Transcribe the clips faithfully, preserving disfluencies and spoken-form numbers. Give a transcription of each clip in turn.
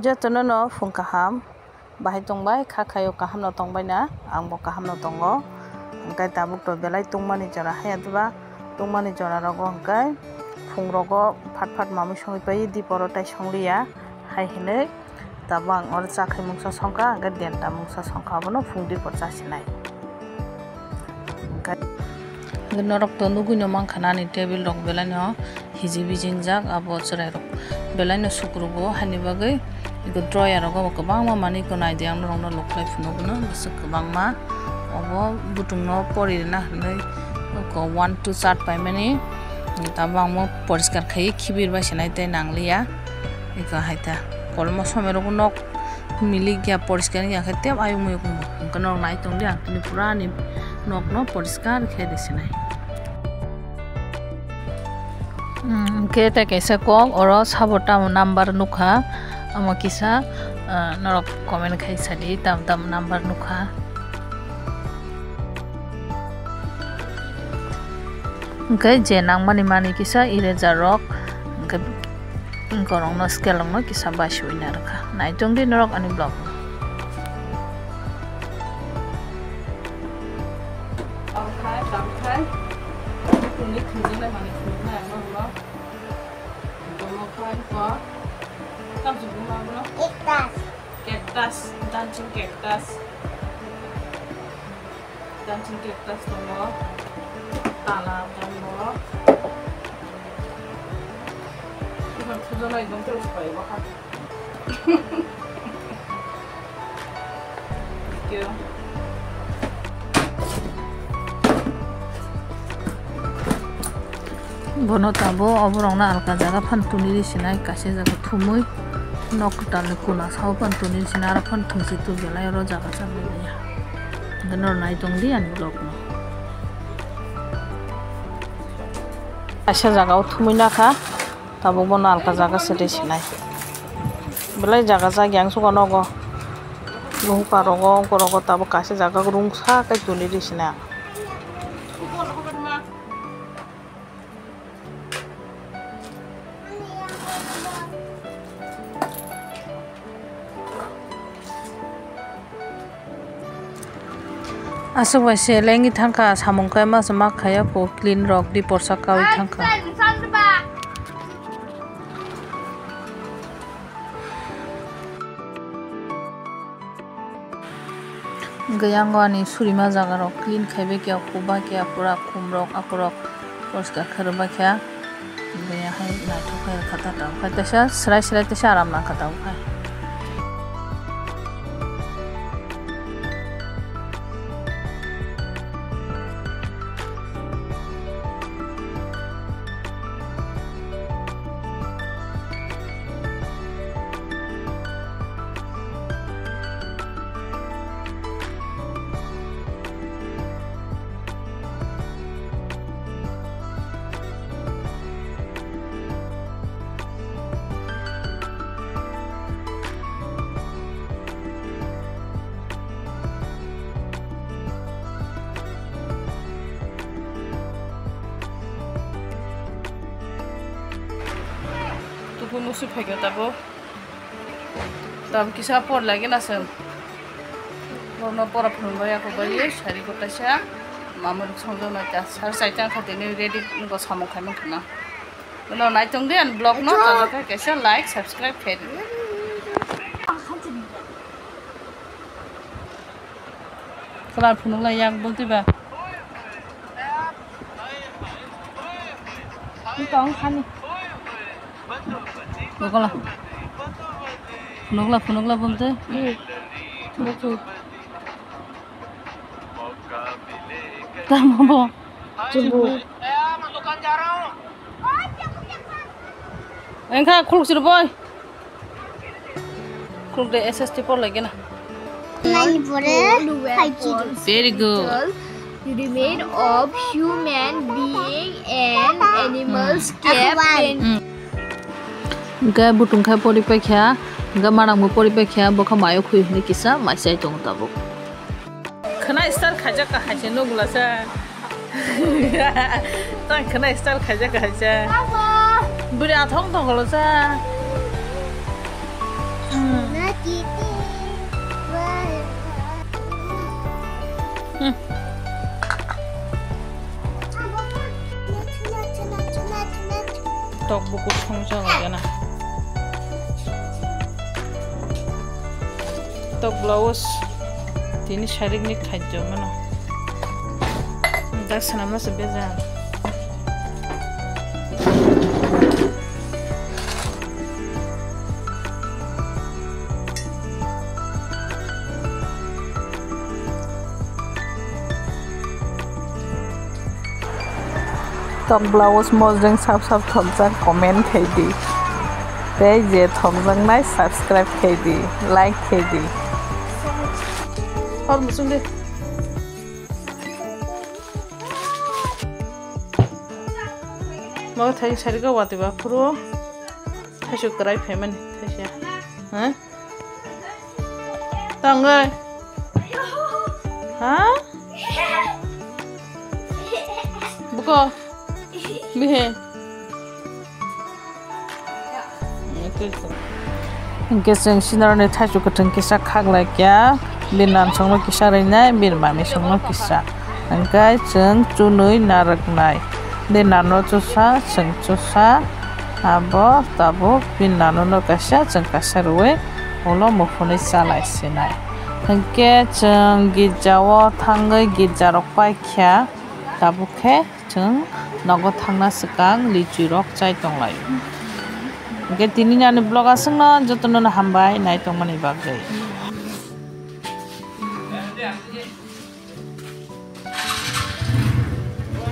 Jotono no phung kaham, bahai tongbai, kha khaio kaham no tongbai na, ang bo kaham no tongo. Hwnkhe tabuk to belai tungmani jora hai adwba, tungmani jora rogo hwnkhe phung rogo phat phat mamui songwi pai, diporo tai songliya, hai hinwi tabuk ang oro cha khai mungsa songkha, hwnkhe denta mungsa songkha, abono phung dipor chasinai. Hwnkhe norok to nugui no mankha na ani table rok belai no hiji bijingjak, abo chwrai rok belai no sukrugo, haini bagwi eko drawer rogo bo kwbangma manwi ko naidi ang norok no nukhlai phunukno bwswk kwbangma. Obo bwtwng no pori rwna hinwi eko one two chart paimani, tabuk ang bo poriskar khaiwi khibir bai se nai tei nangliya. Eko hai ta kolmo somoi rogo nok milik ya, poriskar wngya khe tei ayuk muyuk wngo. Hwnkhe norok nai tongdi, ang tini pura ani nokno poriskar khe risinai. Hwnkhe tei kaisa kok oro sabo tamo number nukha, omo kisa, ah, norok comment khai sadi, tamo tamo number nukha. Hwnkhe je nangmani manwi kisa eraser rok, hwnkhe borokno scale rokno kisa basiwi narwkha. Naitongdi norok ani vlog no. Cactus. Cactus, dancing cactus. Dancing cactus tongo. Tala tongo. Iban pujo nai jong terus pai bokha. Thank you. Bono tabuk oborokno alka jaga phano tuni ri sinai, kaisa jaga thumui nok kwtalni kuna sao phano tuni ri sinai, aro phano thwngsi tu belai oro jaga chapnai ya. Hwnkhe norok nai tongdi ani vlogno. Kaisa jaga o thumui nakha, tabuk bono alka jaga se ri sinai. Belai jaga jak yang suka nogo. Luhuka rogo, ongko rogo tabuk kaisa jaga rungsa khe tuni ri sinai. Aswk bai se lengwi thangkha, samung khe masa ma khaya kho clean rok di porsa kaui thangkha. Hwnkhe yango ani surima jaga rok clean khai bai khe, khuba khe, pura khum rok, akhorok poriskar khe rwbai khe. Hwnkhe hai naithok khe rwkha ta, tabuk khai teisa swrai swrai teisa aram nangkha tabuk khai. Tuku musu phaikha tabuk. Tam kisa por lagi na sen. Borno pora phunukbai ako bai sari ko kaisa. Mamung songjaknai ta sar saichang khatini ready wngkha samung khaimang khana. Bono naitongdi ani vlog no, tonjak khe kaisa like, subscribe khe di. Kwlar phunukla yak bulti ba. Tong khani. Phunukla. Phunukla, phunukla bulti. Tamo bo. Engkha khuluk sir boy. Khuluk de S S T por lagi na. Nine pore five G. Very good. Remain of human being and animals kept in. Hwnkhe butung khe pori paikha, hwnkhe manang bo pori paikha, bokha mayo khui hwnwi kisa maisai tongo tabuk. Khwna style khaijak ka hai se nugula sa. Tang khwna style khaijak ka hai se. Bwrwi athong tong golo sa. Tok blouse tini sarikni khajjo mano. Dak swnamnase bejal. Tok blouse mojeng sap sap thokjak comment khai di. Tei je thokjaknai subscribe khai di, like khai di. Hor muchung de. Mo thai sari go wati ba phuru. Thaisu kwrai phaimani thaisa. Ha? Tangwi. Ha? Buko. Bihe. Hinkhe chwng sinaroni thaisu kwthwng kisa khak lai kha, bini nan songno kisa rinai, bini mami songno kisa. Hinkhe chwng chunui narwknai. Bini nano chusa, chwng chusa, abo tabuk bini nanono kaisa, chwng kaisa rwui ulo muphunwi cha lai sinai. Hinkhe chwng girjao thangwi girjarok pai kha, tabuk khe chwng nogo thangna swkang lichwi rok chai tong lai. Hinkhe tini ani vlog aswkno jotono no hambai nai tongmani bagwi.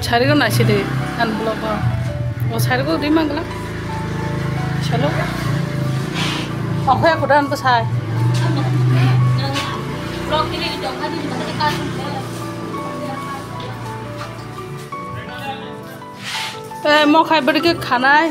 Sarigo naisidi ani vlog o. O sarigo ri mangla. Salo. Okhya kudan bwsai. Te mokhai bwrwi khe khanai.